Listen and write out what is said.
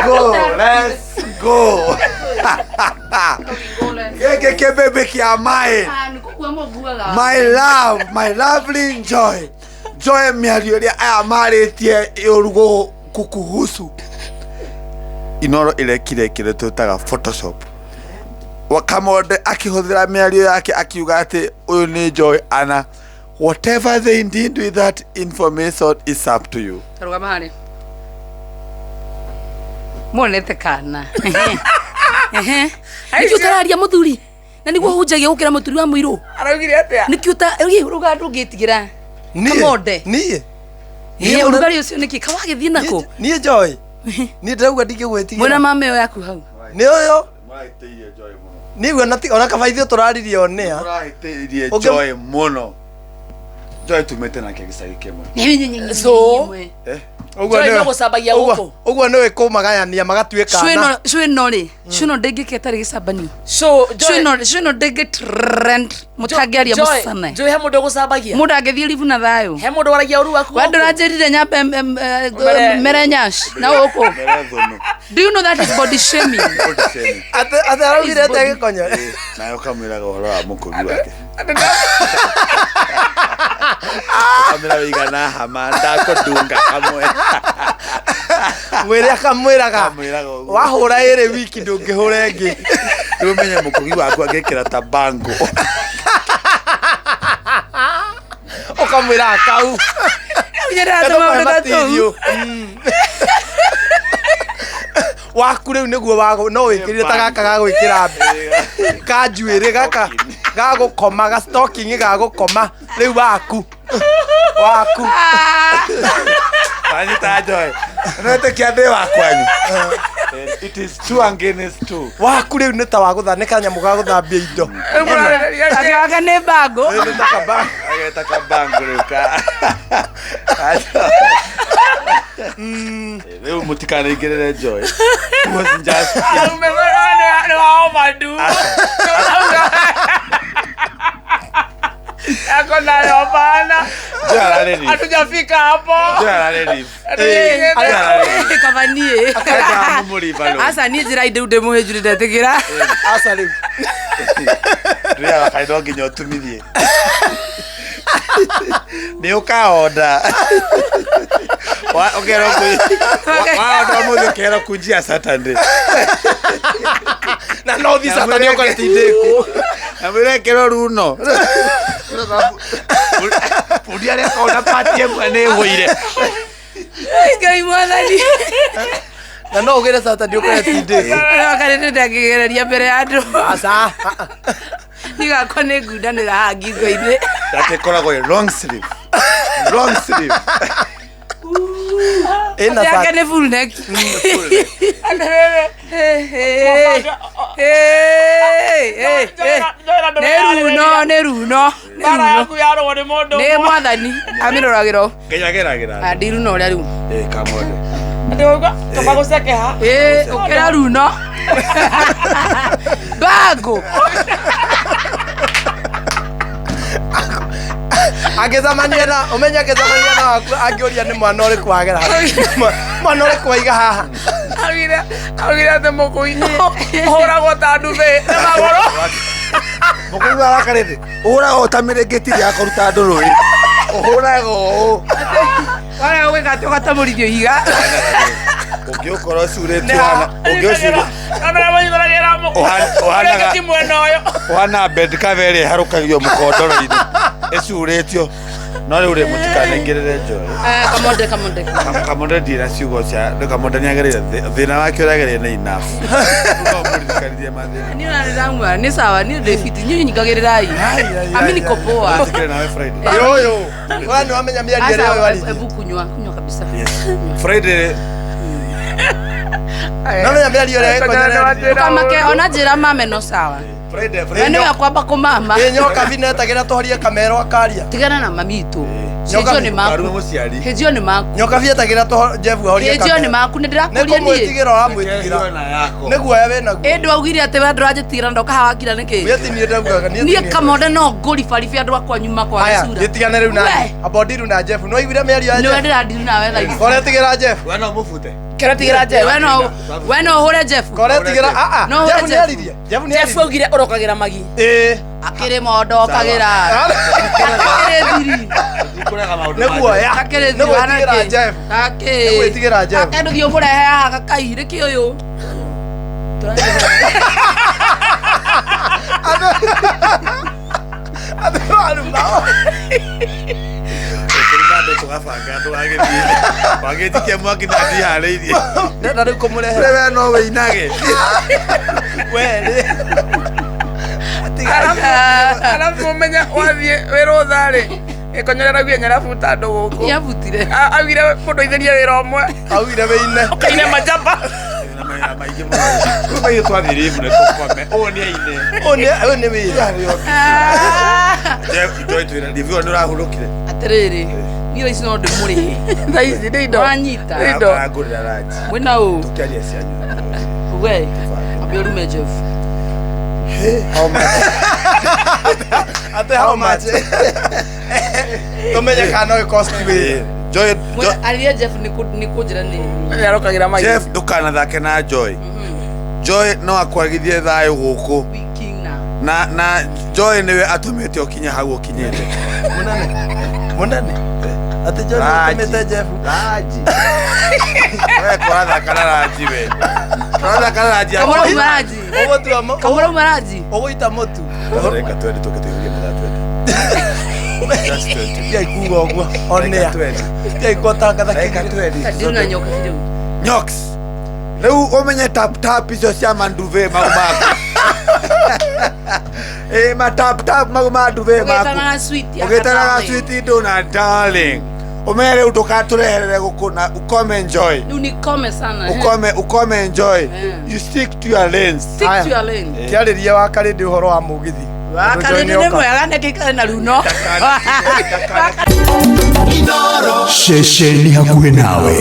Go, let's go. Gĩkĩ kĩmbĩmbĩ kĩa maĩ. My love, my lovely Joy. Joy mĩario ĩrĩa aya marĩtie ũrugo kukuhusu. Inoro ĩrekire kĩrĩa twĩtaga Photoshop. Wakamonde akĩhũthĩra mĩario yake akiuga atĩ ũyũ nĩ Joy ana whatever they did with that information is up to you. Rũgama harĩ muonete kana nĩkĩ ũtararia mũthuri na nĩguo hunjagia gũkĩra mũturi wa mũirũ Araugire atĩa? nĩkĩ ũta rũga ndũngĩtigĩra Kamonde. Niĩ. Ĩ, ũrugarĩ ũcio nĩkĩ kawagĩthiĩ nako Niĩ Joy. Niĩ ndĩrauga ndingĩgwĩtigĩra. mwĩna mama ĩyo yaku hau Nĩ ũyũ. Mũrahĩtĩirie Joy mũno. Nĩguo na ona kaba ithuĩ tũraririe o nĩa. Mũrahĩtĩirie Joy mũno. Joy tumĩte nake gĩcagi kĩmwe. So? Eh? Ũguo Joy nĩwe- no gũcambagia ũguo- gũkũ. Ũguo nĩwe kũmagayania magatuĩka na. cwĩno rĩ cwĩno ndĩngĩka ĩtarĩ gĩcambanio So, Joy- cwĩno ndĩngĩ trend mũtangĩaria Joy- mũcane Joy, he mũndũ ũgũcambagia? mũndũ angĩthiĩ ribu na thayũ He mũndũ waragia ũru waku we gũkũ? ndũranjĩrire nyambe mere nyash na gũkũ Mere thũnũ. do you know that is body shaming Body shaming. Atĩ atĩ araugire atĩa gĩkonyo. Eh, nawe ũkamwĩraga ũhoro wa mũkũri wake. Ũkamwĩra wĩigana hama ndakũndunga kamwe. Mwĩre akamwĩraga. Akamwĩraga ũguo. Wahũra ĩrĩ wiki ndũngĩhũra ĩngĩ. Rĩu ũmenye mũkũgi waku angĩkĩra ta bango. Ũkamwĩra kau. Nyendete maũndũ ta tũu. Material. Waku rĩu nĩguo wago no wĩkĩrire ta gaka ga gwĩkĩra ka njuĩrĩ gaka ga gũkoma ga stocking ga gũkoma rĩu waku waku Wanyita Joy. Nĩwetĩkia ndĩ wa kwanyu. Eh, It is two against two. Waku rĩu nĩ ta wa gũtha nĩ kanyamũ ga gũthambia indo. Wake wake nĩ bango Ageta kabango. Ageta kabango rĩu ka. Rĩu mũtikanaingĩrĩre Joy. It was just Araume nĩ wa overdo. Yako nayo hapana. Joy ararĩ leave. Hatujafika hapo. Joy ararĩ leave. kaba niĩ Endaga mũmũriba rĩu. aca niĩ njĩra indĩ ndĩ mũhĩnju ndetigĩra Aca rĩu. Ndĩaga kaĩ no nginya ũtumithie. Nĩ ũkaonda. Ũkerwo waonda ũmũthĩ ũkerwo kunjia Saturday. Na no ũthiĩ Saturday ũkorete indĩkũ. Na mwĩrekĩrwo runo. Bundi arĩa kona pati ĩmwe nĩ ĩgũire. Ngai mwathani Na no ũgĩre Saturday ũkorete indĩkũ. wakarĩte ndangĩgereria mbere ya andũ Aca. nigakwa nĩ ngundanĩra haha ngingo-inĩ Yake ĩkoragwo ĩ long sleeve. Long sleeve. Ĩna yake Saturday. nĩ full neck nĩ runo nĩ runo nĩ Mbara runo yaku yarũo nĩ mũndũ nĩ ũmwe. mwathani amĩroragĩro Ngai ageragĩra. ndi runo ũrĩa rĩu Eh, kamonde. Atĩ ũguo, kaba gũcekeha. Ĩ, ũkĩra runo bango Angĩcemania na ũmenye angĩcemania na waku angĩũria nĩ mwana ũrĩkũ wagera mwana ũrĩkũ waiga haha. Augire atĩ mũkui ũhũragwo ta ndubĩ na magũrũ. Mũkũri wa wakarĩte ũhũraga ũũ ta mĩrĩngĩti ya kũruta andũ rũĩ. Ũhũraga ũũ. warega gwĩka atĩ ũgatamũrithio ihiga Ũngĩũkorwo ũcurĩtio hana ũngĩũcuria Ona arĩa manyitanagĩra Ũhanaga- mũrĩngĩti mwena ũyũ. ũhana bed cover ĩrĩa ĩharũkagio mũkondoro-inĩ ĩcurĩtio no rĩu rĩ mũtikanaingĩrĩre Joy. Kamonde kamonde Kamonde ndirĩ na ciugo cia rĩu Kamonde nĩagereire thĩna wake ũrĩa agereire nĩ enough. No mũririkanirie mathĩna. niĩ ona nĩndamua nĩ sawa niĩ ndĩ fiti niĩ nyingagĩrĩrai ami niko poa Tũtikĩre nawe Friday. Ũyũ. We nĩ wamenya mĩario ĩrĩa ũyũ Asa, aririe. ebu kunywa kunywa kabisa Yes. Friday No menya mĩario ĩrĩa gĩkonyo nĩ Ndũkamake ona njĩra mame no sawa Friday we Friday. nĩwe kwamba kũmama Ĩ nyoka binetagĩra tũhorie kamero akaria. tigana na mami itũ Nyoka hĩnjio nĩ maku Karume mũciari. hĩnjio nĩ maku Nyoka bietagĩra tũho Jeff ahorie hĩnjio nĩ kamero. maku nĩ Nĩ ndĩrakũria niĩ kũmwĩtigĩra ũramwĩtigĩra. Na yako. Nĩ guoya wĩnaguo. ĩ ndwaugire atĩ we ndũranjĩtigĩra ndoka haha wakira nĩkĩ Niĩ ti niĩ ndaugaga niĩ ti niĩ niĩ. kamonde no ngũribaribe andũ akwa nyuma kwa Aya, gĩcura gĩtigane rĩu na We. amba ndiru na Jeff. Nĩ waiguire mĩario ya nĩwe Jeff? ndĩrandiru nawe thaa ici Ũretigĩra Jeff. We no mũbute. Kĩrotigĩra Jeff. We no we no ũhũre Jeff. Koretigĩra a a No, Jeff Jeff. nĩ aririe. Jeff nĩ Jeff aririe. augire ũrokagĩra magi. Ĩĩ. Akĩrĩ mondokagĩra. Akĩrĩ thiri. Ndikũrega maũndũ Nĩ ma guoya. Gakĩrĩ Nĩ thiri gwĩtigĩra Jeff. Gakĩ. Nĩ gwĩtigĩra Jeff. Gake ndũthiĩ ũmũrehe haha gakairĩ kĩ ũyũ. Andũ aruma. Tũrĩ na andũ tũgabanga tũgagĩthiĩ. Wagĩtikia mwaki na ndiharĩirie. Ndenda rĩu kũmũrehera. We no wĩinage. We rĩ. Arabu mũmenya wathiĩ wĩra ũtharĩ ĩkonyoreragia nyarabuta andũ gũkũ. Nĩabutire. Augire mũndũ aithĩrie wĩra ũmwe Augire wĩine. ũkaine majamba. Na mawĩra maingĩ mũno. Rĩu maitũ twathiĩ rĩbu nĩ tũkome. Ũũ nĩ aine. Ũyũ nĩ ũyũ nĩ wĩra. Jeff, Joy twĩra, ndivyo nĩ ũrahurũkire. Atĩrĩrĩ, niĩ thaa ici no ndĩmũrĩhe. Thaa ici nĩ indo. Wanyita. Nĩ indo. Arangũrĩra ranji. Mwĩna ũ? Tũkĩaria cianyu. We. Ambe ũrume Jeff. How much? Ate how much? Tũmenye kana no ĩcost wĩra. Joy, Joy, Arĩria Jeff nĩ kũnjĩra nĩ. Nĩarokagĩra magi. Jeff ndũkanathake na Joy. Joy no akwagithie thayũ gũkũ. Wiki na. Na Joy nĩwe atũmĩte ũkinye hau ũkinyĩte. Mũnene. Mũnene. Ate John Raji. ũtũmĩte Jeff. Raji. We kũrathaka na Raji we. Kũrathaka na Raji. Kamũra uma Raji. Ũgũtua mũ. Kamũra uma Raji. Ũgũita mũtu. Reka twende tũke tũihũrie mathaa twende. Just 20. Tiai kuga ũguo. Onea. Reka twende. Tiai gũtangatha Reka kĩgirĩ. twende. Ndirĩ na nyoka rĩu. Nyox. Rĩu ũmenye tap tap icio cia manduve mau maku. Ĩ ma tap tap mau ma nduve maku. Ũgĩtanaga sweet ya Ũgĩtanaga darling. sweet indo na darling. Ũmenye rĩu ndũkatũreherere gũkũ na ukome enjoy. Rĩu ni kome sana. eh. Ukome ukome enjoy. Eh. You stick to your lanes. Stick Aya. to your lane. Kĩarĩrie wa Karĩndĩ ũhoro wa mũgithi. Wakarĩndĩ nĩ mwega nĩkĩikare na runo. Ceceni hakuhĩ nawe.